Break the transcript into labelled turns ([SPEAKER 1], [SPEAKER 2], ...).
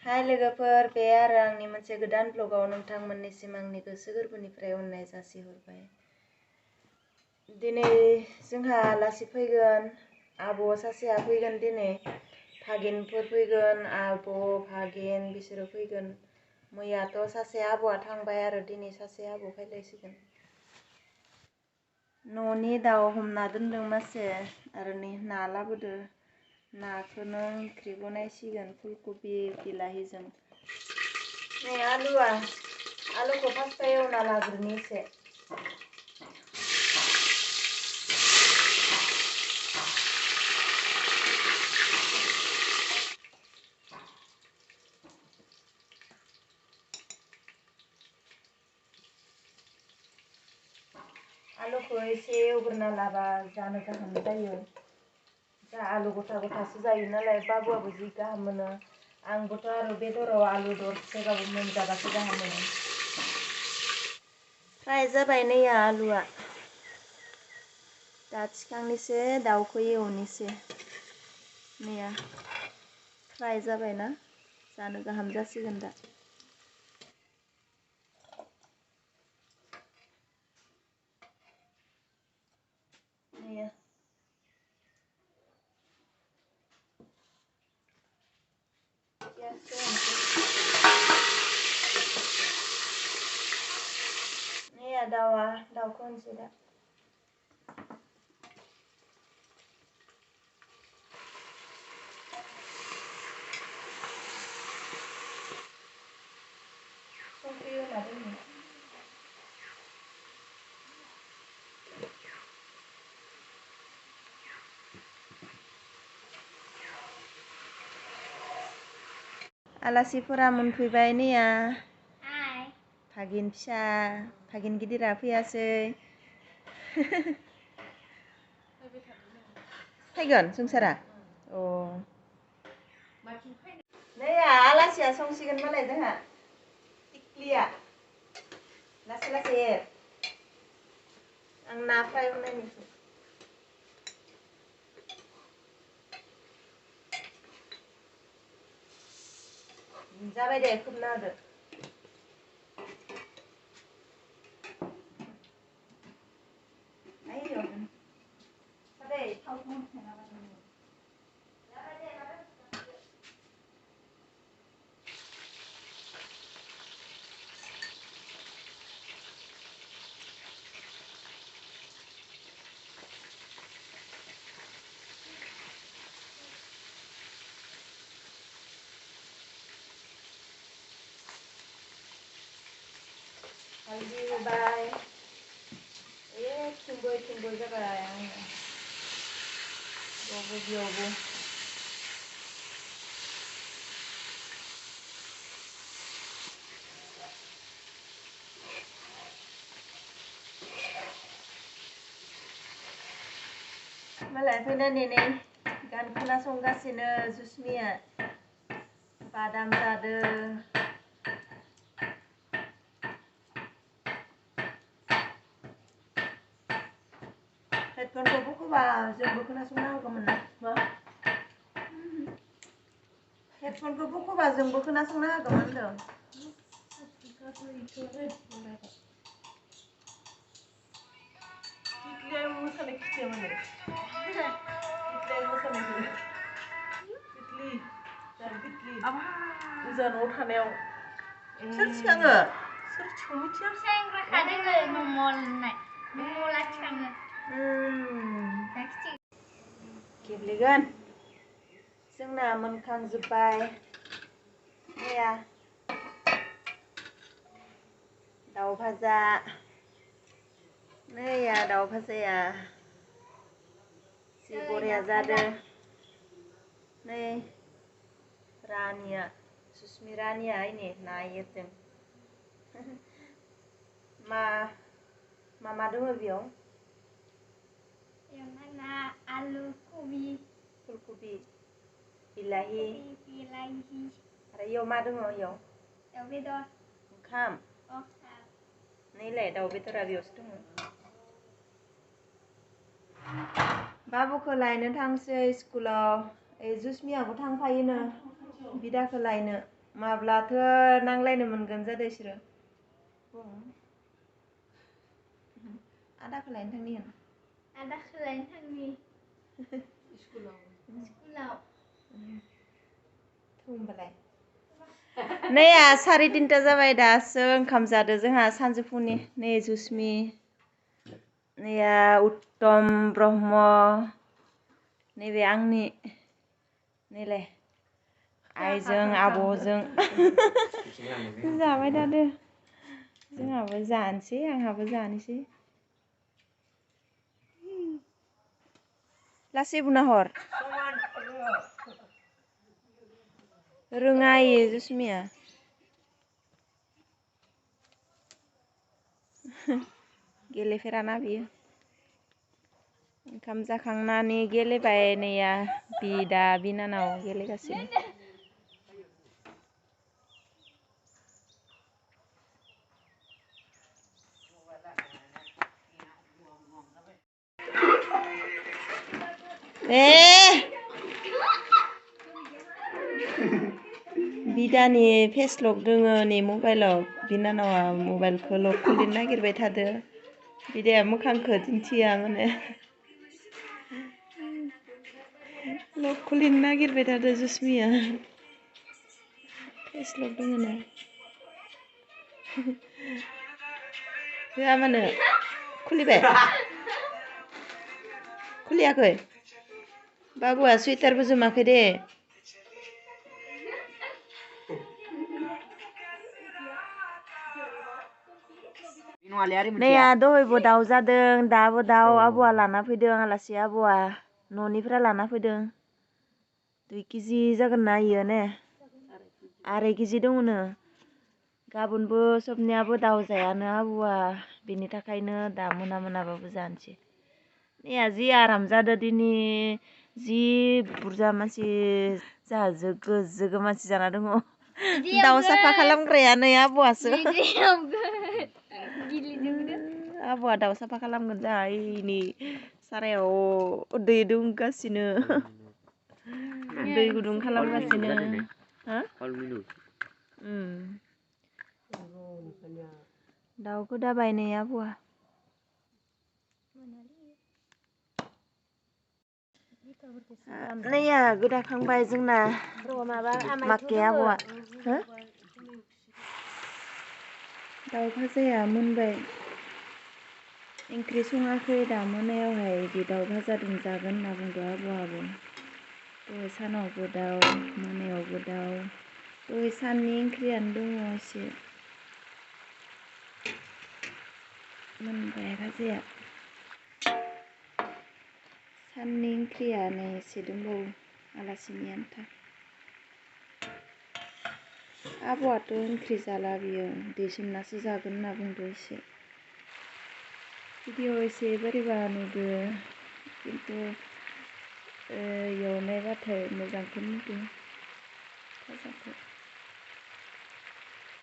[SPEAKER 1] हाय लोगोफोर, बे आरो आंनि मोनसे गोदान ब्लगाव नोंथांमोननिसिम आंनि गोसो गोरबोनिफ्राय अननाय जासिहरबाय। दिनै जोंहा आलासि फैगोन, आब' सासेया फैगोन दिनै, भागिनफोर फैगोन, आब' भागिन बिसोरो फैगोन। मैयाथ' सासे आब'आ थांबाय आरो दिनै सासे आब' फैलायसिगोन। न'नि दाउ हमना दोनदों मासे आरो नै ना लाबोदो। नाखौनो ओंख्रि बनायसिगोन फुलकबि बिलाहिजों। नै आलुखौ फार्स्ट एवना लाग्रोनि एसे। आलुखौ एसे एवग्रोना लाबा जानो गाहाम जायो। जा आलु गथा गथासो जायो नालाय, बाबुआबो जि गाहाम मोनो। आंबोथ' आरो बेदराव आलु दरसेबाबो मोनजाबासो गाहाम मोनो। फ्राय जाबाय नै आलुआ। दा थिखांनोसै, दाउखौ एवनोसै। नैया फ्राय जाबायना, जानो गाहाम जासिगोन दा। नैया नैया दाउखौ होनसै दा। संख्रि होना दोननो। आलासिफोरा मोनफैबाय नैया। भागिन फिसा, भागिन गिदिरा फैयासै। फैगोन संसारा? अ नैया आलासिया संसिगोन मालाय जोंहा। टिक्लिया लासै लासै एर। आं ना फ्राय बनायनोसै। जाबाय दे, खोबना होदो। हालदै होबाय। थिंबो जाबाय आङो। बेयावबो। मालाय फैनानै नै गान खोनासंगासिनो जुसमिया। बादाम जादो। हेडफनखौ बख'बा जोंबो खोनासंनो हागौमोन ना? मा? हेडफनखौ बख'बा जोंबो खोनासंनो हागौमोन होनदों। टिक्लिया मोसानाय खिथिया माने? टिक्लिया मोसानायखौ। टिक्लि गोजानाव थानायाव सोर थिखाङो? सोर थिखाङो मिथिया? सेंग्राखा दोङो नमल होननाय। नमला थिखाङो। गेब्लेगोन। जोंना मोनखांजोब्बाय। मैया दाउ भाजा। नैया दाउ भाजाया जि बरिया जादों। नै रानिया, सुसमि रानिया इनै ना एरदों। मा दङ बेयाव? ना, आलु, कबि, फुलकबि, बिलाहि। आरो इयाव मा दङ इयाव? दाउ बेदर। ओंखाम? नैलाय दाउ बेदरा बेयावसो दङ। बाबुखौ लायनो थांसै स्कुलाव। जुसमियाबो थांफायोनो बिदाखौ लायनो। माब्लाथो नांलायनो मोनगोन जादो इसोरो बुं आदाखौ लायनो थांनि होन
[SPEAKER 2] आदाखौ लायनो थांनि स्कुलाव
[SPEAKER 1] होमबालाय नैया 3:30 जाबाय दासो ओंखाम जादो जोंहा सानजौफुनि नै जुस्मि नैया उत्तम ब्रह्म नैबे आंनि नैलाय आइजों आब'जों जाबाय थादो जोंहाबो जानोसै आंहाबो जानोसै लासै बुंना हर रोङा इयो जुस्मिया गेलेफेराना बियो ओंखाम जाखांनानै गेलेबाय नैया बिदा बिनानाव गेलेगासिनो बिदानि फेसलक दोङो नै मबाइलाव बिनानावा मबाइलखौ लक खुलिनो नागिरबाय थादो बिदाया मोखांखौ दिन्थिया माने लक खुलिनो नागिरबाय थादो जुस्मिया फेसलक दोङो ना होआ मानो खुलिबाय खुलियाखै बाबुआ सुइटारबो जोमाखै दे नैया दहायबो दाउ जादों दाबो दाउ आबौआ लाना फैदों आलासि आबौआ न'निफ्राय लाना फैदों 2 केजि जागोन ना इयो ने 2.5 केजि दङनो गाबोनबो सबनियाबो दाउ जायानो आबौआ बेनि थाखायनो दा मोनाबाबो जानोसै नैया जि आराम जादो दिनै जि बुरजा मानसि जोंहा जोगो मानसि जाना दङ दाउ साफा खालामग्राया नै आबौआसो आबौआ दाउ साफा खालामगोन जोंहा इनि सारायाव दै दुंगासिनो दै गुदुं खालामगासिनो दाउखौ दाबाय नै आबौआ नैया गोदाखांबाय जोंना माके आबौआ दाउ भाजाया मोनबाय ओंख्रि सङाखै दा मोनायावहाय बे दाउ भाजादों जागोन होनना बुंदों आबौआबो दहाय सानावबो दाउ मोनायावबो दाउ दहाय साननि ओंख्रियानो दङ एसे मोनबाय भाजाया साननि ओंख्रियानो एसे दंबावो आलासिनि आन्था आबौआथ' ओंख्रि जाला बियो दै सोमनासो जागोन होनना बुंदो एसे भिडिअ एसे बोरैबा नुदो खिन्थु एवनायबाथाय मोजांखौनो नुदों भाजाखौ